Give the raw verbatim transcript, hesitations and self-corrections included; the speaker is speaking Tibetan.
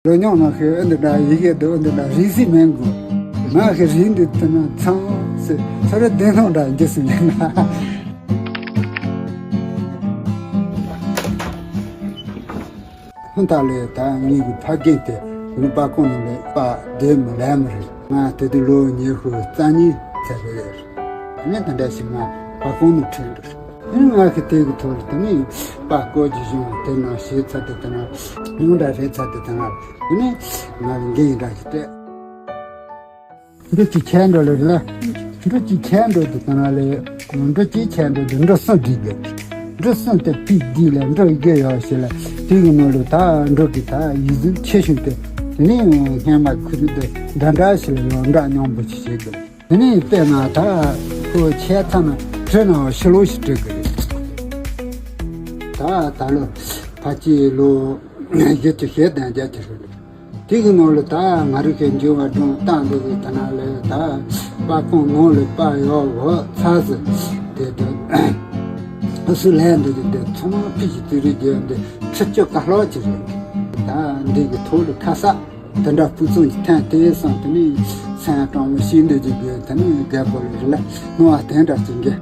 རོལ་མྱོང་ནང་ཤི་ཨ་འདི་འདྲ་ཡི་གེ་འདི་ཨ་འདི་འདྲ་རིག་སྲིད་མེད་དགོས། མ་ཤི་རིག་འདི་དེ་ན་ཚང་སི་ཚོ་ར་བདེན་སྟོང་འདྲ་འགྱུར་སྲིད་མེད་ན། ཧུན་ཐ་ལེ་ད་ངེད་ཀྱི་ཕ་རྒན་དེ་ནི་པ་ཀོང་ནང་ལས་པ་བདེ་མི་ལས་མི་རེད། ང་དེ་དུས་ལོ་ཉི་ཤུ་རྩ་གཉིས་ཚེ་རེད། དེ་ནས་དེ་འདྲ་ཞིག་ང་པ་ཀོང་ནང་ཁྲིད་འགྲོ། དེ་ནས་ང་གི་དེ་གི་ཐོག་ལ་དེ་ནས་པ་ཀོ་ཇི་བཞིན་དེ་ན་ཞེས་ཚ་དེ་དེ་ན་ཉུང་འདྲ་རེད་ཚ་དེ་དེ་ན་དེ་ནས་ང་གི་འགན་འདྲ་ཞིག་སྤྲད། འབྲུ་གཅིག་ཆད་འགྲོ་ལེ་རེད་ལ། འབྲུ་གཅིག་ཆད་འགྲོ་དུ་ཀ་ན་ལེ། འབྲུ་གཅིག་ཆད་འགྲོ་དུ་འབྲུ་གསུམ་སྒྲིག་དགོས། འབྲུ་གསུམ་དེ་ཕིག་སྒྲིག་ལ་འབྲུ་ཡི་གེ་ཡོད་ཞེས་ལ། དེ་གི་ནང་ལུ་ད་འབྲུ་གི་ད་ཡིག་གཟུགས་ཆེ་ཤོས་དེ། དེ་ནས་སྔན་མ་ཁུ་རུ་དེ་འདྲ་འདྲ་ཞིག་ལ་ཡང་འདྲ་མཉམ་པོ་ཞིག་བྱེད་དགོས། དེ་ནས་དཔེར་ན་ད་ཁོ་ཆད་ཚ་ན་བྲི་ན་ཕྱི་ལོགས་ཤིག་བྲི་དགོས་རེད། ད་ད་ལོ་ཕ་སྐྱེས་ལོ་བཞི་བཅུ་ཞེ་བདུན་བརྒྱད་ཅུ་རེད། དེ་གི་ནང་ལ་ད་ང་རང་གི་འབྱུང་བ་སྒྲུང་བཏང་འདུག་གི་ད་ན་ལས་ད་པ་ཀོང་ནང་ལ་པ་ཡོ་འོ་ཚ་ཟི་དེ་དུ་སུ་ལས་འདུག་གི་དེ་ཚང་མ་ཕི་ཞིག་དུས་རིག་རྒྱུ་འདི་ཁྲི་བཅུ་ཀ་ལྷག་ཅིག་རེད། ད་འདི་གི་ཐོག་ལ་ཁ་ས་དེ་འདྲ་ཕུགས་བསམ་གྱི་ཐན་དེ་སང་དེ་ནས་སེམས་དྲང་མོ་ཤིག་འདི་ཅིག་གི་དེ་ནས་རྒད་པོ་ལ་རི་ལ་སྣང་བ་དེ་འདྲ་ཅིག་གི